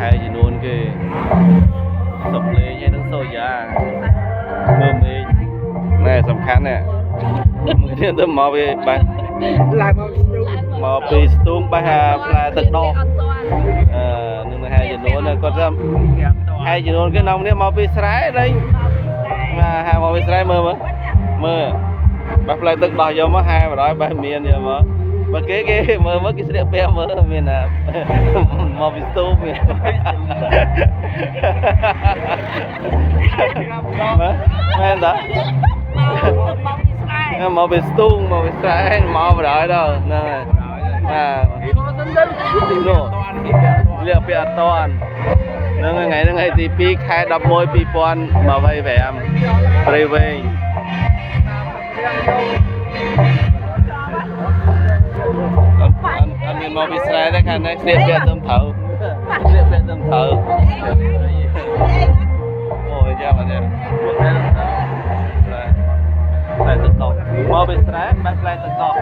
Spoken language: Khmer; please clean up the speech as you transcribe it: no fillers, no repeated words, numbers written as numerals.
ហែចំនួនគេសំលេងឯនឹងសូយ៉ាមើលមេឃណែសំខាន់ណែមើលនេះទៅមកវាបេះ ឡើងមកស្ទូ មកពីស្ទូងបេះអាផ្លែទឹកដោះ អត់ទាន់ អឺនឹងហែចំនួនគាត់ថាហែចំនួនគេនាំនេះមកពីស្រែនេះបាទហែមកពីស្រែមើលមើលមើលបេះផ្លែទឹកដោះយកមកហែបរយបេះមានយកមកបើគេគេមើលមើលគេស្លៀកពាក់មើលមានណាមកពីស្ទូងមាន មែនតា មកពីស្រែ មកពីស្ទូងមកពីស្រែមកបរយដល់ហ្នឹងហើយបាទនោះលៀកពាក់អត់តាន់ហ្នឹងថ្ងៃហ្នឹងថ្ងៃទី2ខែ11 2025ព្រៃវែងអត់អត់មានមកពីស្រែទេខាងនេះស្លៀកពាក់ទៅត្រូវស្លៀកពាក់ទៅត្រូវអូយយ៉ាបាទពួកតែផ្លែផ្លែទឹកកកមកពីស្រែបែបផ្លែទឹកកក